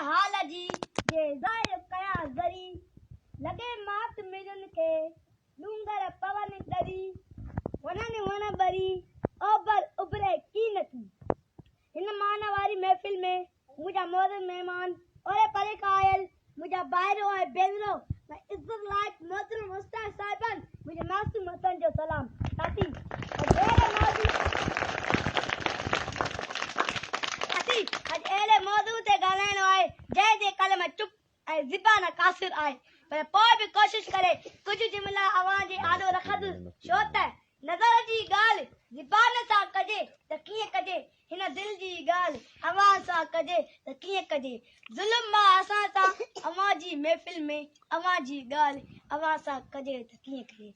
حال جي، جي ظاهر ڪيان ذري، لڳي مات ميرن کي، ڏونگر پون ڏري، وڻن وڻ ٻري، اوڀر اڀري ڪين ٿي. هن مان واري محفل ۾ منهنجا معزز مهمان، اوري پري کان آيل منهنجا ڀائرو ۽ ڀينرو ۽ عزت لائق محترم استاد صاحبان، منهنجي معصوم هٿن جو سلام. ساٿي، اڄ اهڙي موضوع ساٿي، اڄ اهڙي موضوع تي ڳالهائڻو آهي، جنهن جي قلم چپ ۽ زبان قاصر آهي، پر پوء به ڪوشش ڪري ڪجهه جملا اوهان جي آڏو رکندس، ڇو ته نظر جي ڳالهه زبان سان ڪجي ته ڪيئن ڪجي، هن دل جي ڳالهه اوهان سان ڪجي ته ڪيئن ڪجي، ظلم آ اسان سان اوهان جي محفل ۾ اوهان جي ڳالهه اوهان سان ڪجي ته ڪيئن ڪجي.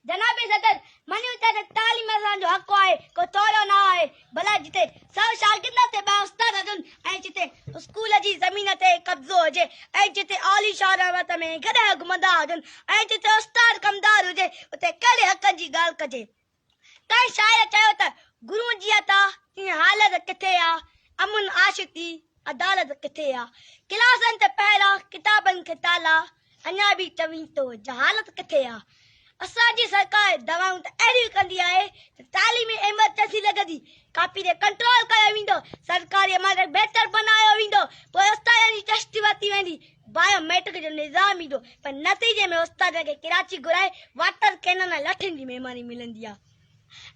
جناب صدر، مڃون ٿا ته تعليم اسان جو حق آهي، ڪو ٿورو نه آهي. ڀلا جتي سئو شاگردن تي ٻه استاد هجن ۽ جتي اسڪول جي زمين تي قبضو هجي ۽ جتي عاليشان عمارت ۾ گڏهه گهمندا هجن ۽ جتي استاد ڪمدار هجي، اتي ڪهڙي حقن جي ڳالهه ڪجي؟ ڪنهن شاعر چيو ته گهرون جيئن ٿا تيئن حالت ڪٿي آ، امن آشتي عدالت ڪٿي آ، ڪلاسن تي پهرا، ڪتابن کي تالا، اڃا به چوين ٿو جهالت ڪٿي آ. اسان جي سرڪار دوائون ته اهڙيون ڪندي آهي ته تعليمي ايمرجنسي لڳندي، ڪاپي تي ڪنٽرول ڪيو ويندو، سرڪاري عمارت کي بهتر بنايو ويندو، پوء استادن جي ٽيسٽ ورتي ويندي، بايو ميٽرڪ جو نظام ايندو پر نتيجي ۾ استادن کي ڪراچي گهرائي واٽر ڪينن ۽ لٺين جي مهماني ملندي آ.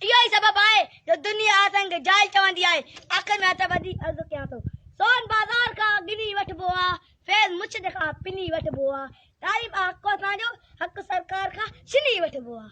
اهو ئي سبب آهي جو دنيا اسان کي جاهل چوندي آهي. آخر ۾ هٿ ٻڌي عرض ڪيان ٿو، سون بازار کان ڳنهي وٺبو آ، فيض مرشد کان پني وٺبو آ، تعليم آ حق اسان جو، حق سرڪار کان ڇني وٺبو آ.